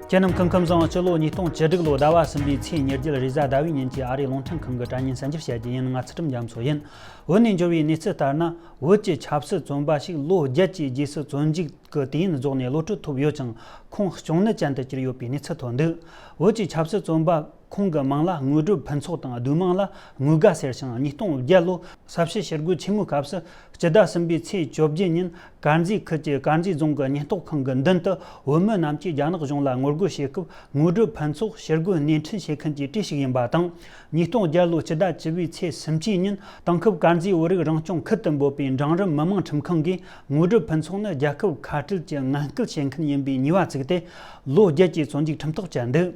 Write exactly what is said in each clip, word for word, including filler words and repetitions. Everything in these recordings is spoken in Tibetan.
ཁྱེད་རྣམས་སྐུ་ཁམས་བཟང་། སྤྱི་ལོ་ཉིས་སྟོང་བཅུ་དྲུག་ལོ་ཟླ་བ་གསུམ་པའི་ཚེས་ཉེར་བརྒྱད་རེས་གཟའ་ཟླ་བའི་ཉིན་གྱི་ཨ་རིའི་རླུང་འཕྲིན་ཁང་གི་དྲ་བརྙན་གསན་རྒྱབ་བྱ་རྒྱུ་ཡིན། ང་ཚུལ་ཁྲིམས་རྒྱ་མཚོ་ཡིན། བོད་ནས་འབྱོར་བའི་གནས་ཚུལ་ལྟར་ན། བོད་ཀྱི་ཆབ་སྲིད་བཙོན་པ་ཞིག་ལོ་བརྒྱད་ཀྱི་རྗེས་སུ་བཙོན་འཇུག་གི་དུས་ཡུན་རྫོགས་ནས་གློད་གྲོལ་ཐོབ་ཡོད་ཀྱང་། ཁོང་གཅོང་ནད་ཅན་དུ་གྱུར་ཡོད་པའི་གནས་ཚུལ་ཐོན་འདུག་བོད་ཀྱི་ཆབ་སྲིད་བཙོན་པ་ཁོང་གི་མིང་ལ་དངོས་གྲུབ་ཕུན་ཚོགས་དང་། སྡོད་དམངས་ལ་དངོས་དགའ་ཟེར་ཞིང་། ཉིས་སྟོང་བརྒྱད་ལོ་ས་བྱི་ཞི་རྒོལ་ཆེན་མོའི་སྐབས་སུ་སྤྱི་ཟླ་གསུམ་པའི་ཚེས་བཅོ་བརྒྱད་ཉིན། དཀར་མཛེས་ཁུལ་གྱི་དཀར་མཛེས་རྫོང་གི་ཉེན་རྟོག་ཁང་གི་མདུན་དུ། བོད་མི་རྣམས་ཀྱིས་རྒྱ་ནག་གཞུང་ལ་ངོ་རྒོལ་བྱེད་སྐབས། དངོས་གྲུབ་ཕུན་ཚོགས་ཕྱིར་རྒོལ་སྣེ་ཁྲིད་བྱེད་མཁན་གྱི་གྲས་ཤིག་ཡིན་པ་དང་། ཉིས་སྟོང་བརྒྱད་ལོའི་སྤྱི་ཟླ་བཅུ་བའི་ཚེས་སུམ་ཅུ་ཉིན། དེང་སྐབས་དཀར་མཛེས་བོད་རིགས་རང་སྐྱོང་ཁུལ་དུ་འབོད་པའི་འབྲིང་རིམ་མི་དམངས་ཁྲིམས་ཁང་གིས། དངོས་གྲུབ་ཕུན་ཚོགས་ནི་རྒྱལ་ཁབ་ཁ་བྲལ་གྱི་ངན་སྐུལ་བྱེད་མཁན་ཡིན་པའི་ཉེས་པ་བཙུགས་ཏེ། ལོ་བརྒྱད་ཀྱི་བཙོན་འཇུག་ཁྲིམས་ཐག་བཅད་འདུག་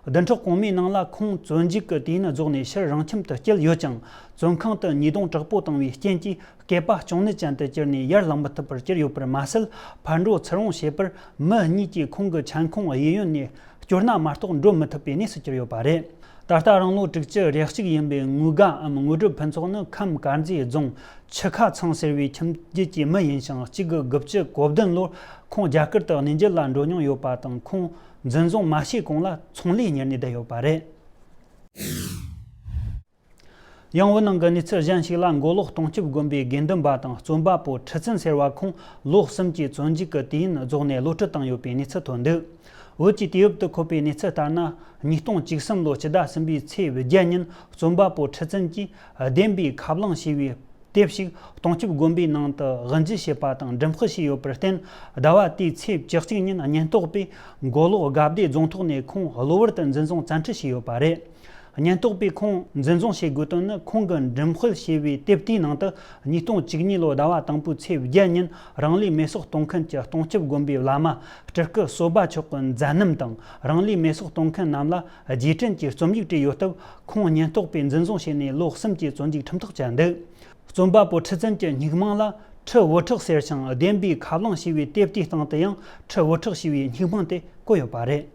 བདུན་ཕྲག་གོང་མའི་ནང་ལ་ཁོང་བཙོན་འཇུག་གི་དུས་ཡུན་རྫོགས་ནས་ཕྱིར་རང་ཁྱིམ་དུ་བསྐྱལ་ཡོད་ཀྱང་། བཙོན་ཁང་དུ་ཉེས་རྡུང་དྲག་པོ་བཏང་བའི་རྐྱེན་གྱིས། སྐེད་པ་གཅོང་ནད་ཅན་དུ་གྱུར་ནས་ཡར་ལངས་མི་ཐུབ་པར་གྱུར་ཡོད་པར་མ་ཟད། ཕར་འགྲོ་ཚུར་འོང་བྱེད་པར་མི་གཉིས་ཀྱིས་ཁོང་གི་མཆན་ཁུང་གཡས་གཡོན་ནས་སྐྱོར་ན་མ་གཏོགས་འགྲོ་མི་ཐུབ་པའི་གནས་སུ་གྱུར་ཡོད་པ་རེད། ད་ལྟ་རང་ལོ་དྲུག་ཅུ་རེ་གཅིག་ཡིན་པའི་དངོས་དགའ་འམ་དངོས་གྲུབ་ཕུན་ཚོགས་ནི་ཁམས་དཀར་མཛེས་རྫོང་ཆུ་ཁ་ཚང་ཟེར་བའི་ཁྱིམ་རྒྱུད་ཀྱི་མི་ཡིན་ཞིང་། གཅིག་དགུ་དགུ་བཅུ་གོ་བདུན་ལོར་ཁོང་རྒྱ་གར་དུ་གནས་མཇལ་ལ་འགྲོ་མྱོང་ཡོད་པ་དང་། ཁོང་འཛིན་བཟུང་མ་བྱས་གོང་ལ་ཚོང་ལས་གཉེར་ནས་བསྡད་ཡོད་པ་རེད། ཡང་བོད་ནང་གི་གནས་ཚུལ་གཞན་ཞིག་ལ། མགོ་ལོག་སྟོང་སྐྱིབས་དགོན་པའི་དགེ་འདུན་པ་དང་རྩོམ་པ་པོ་ཁྲི་བཙུན་ཟེར་བ་ཁོང་ལོ་གསུམ་གྱི་བཙོན་འཇུག་གི་དུས་ཡུན་རྫོགས་ནས་གློད་གྲོལ་བཏང་ཡོད་པའི་གནས་ཚུལ་ཐོན་འདུག་བོད་ཀྱི་དུས་བབ་ཏུ་འཁོད་པའི་གནས་ཚུལ་ལྟར་ན། ཉིས་སྟོང་བཅུ་གསུམ་ལོ་སྤྱི་ཟླ་གསུམ་པའི་ཚེས་བརྒྱད་ཉིན། རྩོམ་པ་པོ་ཁྲི་བཙུན་གྱིས་བདེན་པའི་ཁ་རླངས་ཞེས་པའི་དེབ་ཞིག་སྟོང་སྐྱིབས་དགོན་པའི་ནང་དུ་དབུ་འབྱེད་བྱས་པ་དང་འགྲེམས་སྤེལ་བྱས་ཡོད་པར་བརྟེན། ཟླ་བ་དེའི་ཚེས་བཅུ་གཅིག་ཉིན་ཉེན་རྟོག་པས་མགོ་ལོག་དགའ་བདེ་རྫོང་ཐོག་ནས་ཁོང་གློ་བུར་དུ་འཛིན་བཟུང་བཙན་ཁྲིད་བྱས་ཡོད་པ་རེད། ཉེན་རྟོག་པས་ཁོང་འཛིན་བཟུང་བྱེད་དགོས་དོན་ནི། ཁོང་གིས་འགྲེམས་སྤེལ་བྱས་པའི་དེབ་དེའི་ནང་དུ། ཉིས་སྟོང་བཅུ་གཉིས་ལོ་ཟླ་བ་དང་པོའི་ཚེས་བརྒྱད་ཉིན། རང་ལུས་མེ་སྲེག་གཏོང་མཁན་གྱི་སྟོང་སྐྱིབས་དགོན་པའི་བླ་མ་སྤྲུལ་སྐུ་བསོད་པ་མཆོག་གི་མཛད་རྣམ་དང་། རང་ལུས་མེ་སྲེག་གཏོང་མཁན་རྣམས་ལ་རྗེས་དྲན་གྱི་རྩོམ་ཡིག་བྲིས་ཡོད་སྟབས། ཁོང་ཉེན་རྟོག་པས་འཛིན་བཟུང་བྱས་ནས་ལོ་གསུམ་གྱི་བཙོན་འཇུག་ཁྲིམས་ཐག་བཅད་འདུག་རྩོམ་པ་པོ་ཁྲི་བཙུན་གྱི་སྨྱུག་མིང་ལ་ཁྲི་བོ་ཁྲག་ཟེར་ཞིང་། བདེན་པའི་ཁ་རླངས་ཞེས་པའི་དེབ་དེའི་སྟེང་དུ་ཡང་ཁྲི་བོ་ཁྲག་ཞེས་པའི་སྨྱུག་མིང་དེ་བཀོད་ཡོད་པ་རེད།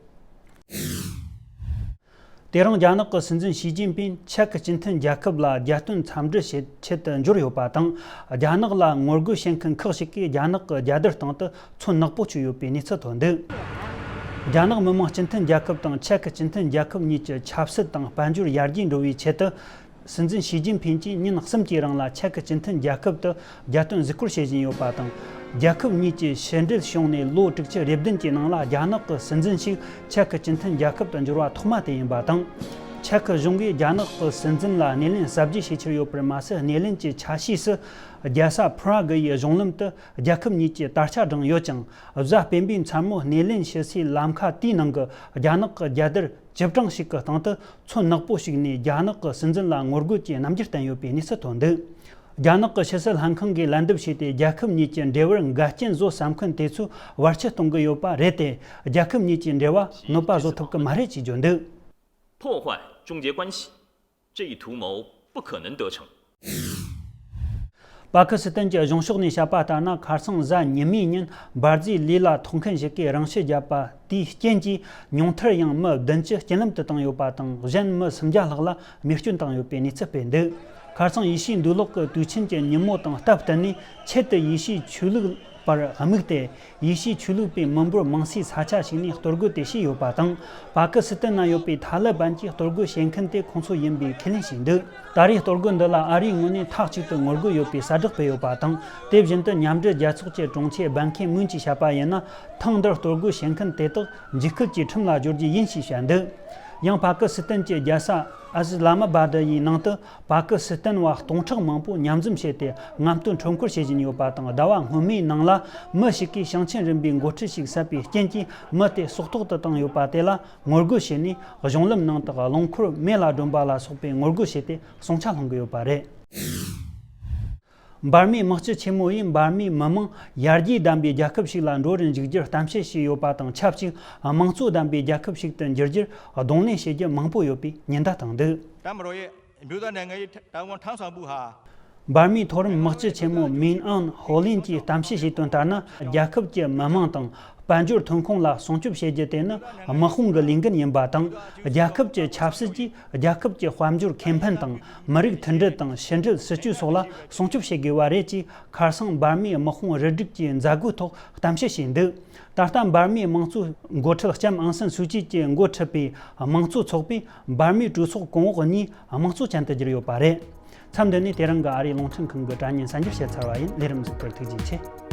དེ་རིང་རྒྱ་ནག་གི་སྲིད་འཛིན་ཞི་ཅིན་ཕིང་ཅེཀ་སྤྱི་མཐུན་རྒྱལ་ཁབ་ལ་རྒྱ་སྟོན་འཚམས་འདྲི་བྱེད་ཆེད་དུ་འབྱོར་ཡོད་པ་དང་། རྒྱ་ནག་ལ་ངོ་རྒོལ་བྱེད་མཁན་ཁག་ཅིག་གིས་རྒྱ་ནག་གི་རྒྱལ་དར་སྟེང་དུ་ཚོན་ནག་པོ་བྱུགས་ཡོད་པའི་གནས་ཚུལ་ཐོན་འདུག་རྒྱ་ནག་མི་དམངས་སྤྱི་མཐུན་རྒྱལ་ཁབ་དང་ཅེཀ་སྤྱི་མཐུན་རྒྱལ་ཁབ་གཉིས་ཀྱི་ཆབ་སྲིད་དང་དཔལ་འབྱོར་ཡར་རྒྱས་འགྲོ་བའི་ཆེད་དུ། སྲིད་འཛིན་ཞི་ཅིན་ཕིང་གིས་ཉིན་གསུམ་གྱི་རིང་ལ་ཅེཀ་སྤྱི་མཐུན་རྒྱལ་ཁབ་ཏུ་རྒྱ་སྟོན་གཟིགས་སྐོར་བྱེད་བཞིན་ཡོད་པ་དང་། རྒྱལ་ཁབ་གཉིས་ཀྱི་ཕྱི་འབྲེལ་བྱུང་ནས་ལོ་དྲུག་ཅུ་རེ་བདུན་གྱི་ནང་ལ། རྒྱ་ནག་གི་སྲིད་འཛིན་ཞིག་ཅེཀ་སྤྱི་མཐུན་རྒྱལ་ཁབ་ཏུ་འབྱོར་བ་ཐོག་མ་དེ་ཡིན་པ་དང་། ཅེཀ་གཞུང་གིས་རྒྱ་ནག་གི་སྲིད་འཛིན་ལ་སྣེ་ལེན་གཟབ་རྒྱས་བྱེད་ཆེད་ཡོད་པར་མ་ཟད། སྣེ་ལེན་གྱི་ཆ་ཤས་སུ་རྒྱལ་ས་པ་ར་གི་ཡི་གཞུང་ལམ་དུ་རྒྱལ་ཁབ་གཉིས་ཀྱི་དར་ཆ་བསྒྲེངས་ཡོད་ཅིང་། གཟའ་སྤེན་པའི་མཚན་མོ་སྣེ་ལེན་བྱེད་སའི་ལམ་ཁ་དེའི་ནང་གི་རྒྱ་ནག་གི་རྒྱལ་དར་བཅུ་གྲངས་ཤིག་གི་སྟེང་དུ་ཚོན་ནག་པོ་བྱུགས་ནས། རྒྱ་ནག་གི་སྲིད་འཛིན་ལ་ངོ་རྒོལ་གྱི་རྣམ་འགྱུར་བསྟན་ཡོད་པའི་གནས་ཚུལ་ཐོན་འདུག་རྒྱ་ནག་གི་ཕྱི་སྲིད་ལྷན་ཁང་གིས་ལན་འདེབས་བྱས་ཏེ། རྒྱལ་ཁབ་གཉིས་ཀྱི་འབྲེལ་བར་འགལ་རྐྱེན་བཟོ་བསམ་མཁན་དེ་ཚོས་བར་ཆད་གཏོང་གི་ཡོད་པ་རེད་དེ། རྒྱལ་ཁབ་གཉིས་ཀྱི་འབྲེལ་བ་གནོད་པ་བཟོ་ཐུབ་ཀྱི་མ་རེད་ཅེས་བརྗོད་འདུག 破坏中间关系，这一图谋不可能得逞。 པ་ཀི་སི་ཐན་གྱི་གཞུང་ཕྱོགས་ནས་བཤད་པ་ལྟར་ན། ཁ་སང་གཟའ་ཉི་མའི་ཉིན་འབར་རྫས་ལུས་ལ་ཐོགས་མཁན་ཞིག་གིས་རང་ཤི་བརྒྱབ་པ་དེའི་རྐྱེན་གྱིས། ཉུང་མཐར་ཡང་མི་བདུན་ཅུ་རྐྱེན་ལམ་དུ་བཏང་ཡོད་པ་དང་། གཞན་མི་སུམ་བརྒྱ་ལྷག་ལ་རྨས་སྐྱོན་བཏང་ཡོད་པའི་གནས་ཚུལ་སྤེལ་འདུག་ཁ་སང་ཡེ་ཤུའི་འདུས་ལོག་གི་དུས་ཆེན་གྱི་ཉིན་མོ་དང་སྟབས་བསྟུན་ནས། ཆེད་དུ་ཡེ་ཤུའི་ཆོས་ལུགས་པར་དམིགས་ཏེ། ཡེ་ཤུའི་ཆོས་ལུགས་པའི་མི་འབོར་མང་སའི་ས་ཆ་ཞིག་ནས་གཏོར་རྒོལ་དེ་བྱས་ཡོད་པ་དང་། པ་ཀི་སི་ཐན་ན་ཡོད་པའི་ཐ་ལི་བན་གྱིས་གཏོར་རྒོལ་བྱེད་མཁན་དེ་ཁོང་ཚོ་ཡིན་པའི་ཁས་ལེན་བྱས་འདུག་ད་རེས་གཏོར་རྒོལ་འདི་ལ་ཨ་རིའི་ངོས་ནས་མཐའ་གཅིག་ཏུ་ངོ་རྒོལ་ཡོད་པའི་གསལ་བསྒྲགས་སྤེལ་ཡོད་པ་དང་། དེ་བཞིན་དུ་མཉམ་འབྲེལ་རྒྱལ་ཚོགས་ཀྱི་དྲུང་ཆེ་བན་ཁི་མུན་གྱིས་བཤད་པ་ཡིན་ན། ཐེངས་འདིར་གཏོར་རྒོལ་བྱེད་མཁན་དེ་དག་འཇིགས་སྐུལ་གྱི་ཁྲིམས་ལ་སྦྱོར་རྒྱུ་ཡིན་ཞེས་བཤད་འདུག་ཡང་པ་ཀི་སི་ཐན་གྱི་རྒྱལ་ས་ཨ་སི་ལ་མ་བཱ་ཏི་ཡི་ནང་དུ། པ་ཀི་སི་ཐན་བ་སྟོང་ཕྲག་མང་པོ་མཉམ་འཛོམས་བྱས་ཏེ། ངམ་སྟོན་ཁྲོམ་སྐོར་བྱེད་བཞིན་ཡོད་པ་དང་། ཟླ་བ་སྔོན་མའི་ནང་ལ་མི་ཞིག་གིས་ཞིང་ཆེན་རིམ་པའི་འགོ་ཁྲིད་ཞིག་བསད་པའི་རྐྱེན་གྱིས། མི་དེ་སྲོག་ཐོག་ཏུ་བཏང་ཡོད་པ་དེ་ལ་ངོ་རྒོལ་བྱས་ནས། གཞུང་ལམ་ནང་དུ་རླངས་འཁོར་མེ་ལ་སྒྲོན་པ་ལ་སོགས་པའི་ངོ་རྒོལ་བྱས་ཏེ། ཟིང་ཆ་སློང་གི་ཡོད་པ་རེད། འབར་མའི་དམག་སྤྱི་ཆེན་མོ་ཡིས་འབར་མའི་མི་དམངས་ཡར་རྒྱས་ལྡན་པའི་རྒྱལ་ཁབ་ཞིག་ལ་འགྲོ་རུ་འཇུག་རྒྱུར་གཏམ་བཤད་བྱས་ཡོད་པ་དང་ཆབས་ཅིག་དམངས་གཙོ་ལྡན་པའི་རྒྱལ་ཁབ་ཞིག་ཏུ་འགྱུར་རྒྱུར་གདོང་ལེན་བྱེད་རྒྱུ་མང་པོ་ཡོད་པའི་ཉེན་བརྡ་བཏང་འདུག တပ်မတော်ရဲ့ အမျိုးသားနိုင်ငံရေးတာဝန်ထမ်းဆောင်မှုဟာ འབར་མའི་མཐོ་རིམ་དམག་སྤྱི་ཆེན་མོ་མིན་ཨང་ཧོ་ལིན་གྱིས་གཏམ་བཤད་བྱས་དོན་ལྟར་ན། རྒྱལ་ཁབ་ཀྱི་མི་དམངས་དང་དཔལ་འབྱོར་ཐོན་ཁུངས་ལ་སྲུང་སྐྱོབ་བྱེད་རྒྱུ་དེ་ནི་དམག་དཔུང་གི་ལས་འགན་ཡིན་པ་དང་། རྒྱལ་ཁབ་ཀྱི་ཆབ་སྲིད་ཀྱིས་རྒྱལ་ཁབ་ཀྱི་དཔལ་འབྱོར་ཁེ་ཕན་དང་། མི་རིགས་མཐུན་སྒྲིལ་དང་ཕྱི་འབྲེལ་སྲིད་ཇུས་སོགས་ལ་སྲུང་སྐྱོབ་བྱེད་དགོས་པ་རེད་ཅེས། ཁ་སང་འབར་མའི་དམག་དཔུང་རུ་སྒྲིག་གི་མཛད་སྒོའི་ཐོག་གཏམ་བཤད་བྱས་འདུག་ད་ལྟ་འབར་མའི་དམངས་གཙོའི་འགོ་ཁྲིད་ལྕམ་ཨང་སན་སུའུ་ཅི་གྱིས་འགོ་ཁྲིད་པའི་དམངས་གཙོ་ཚོགས་པས་འབར་མའི་གྲོས་ཚོགས་གོང་འོག་གཉིས་དམངས་གཙོ་ཅན་དུ་བསྒྱུར་ཡོད་པ་རེད། མཚམས་འདི་ནས་དེ་རིང་གི་ཨ་རིའི་རླུང་འཕྲིན་ཁང་གི་དྲ་བརྙན་གསར་འགྱུར་བཤད་ཚར་བ་ཡིན། ལས་རིམ་གཟིགས་པར་ཐུགས་རྗེ་ཆེ།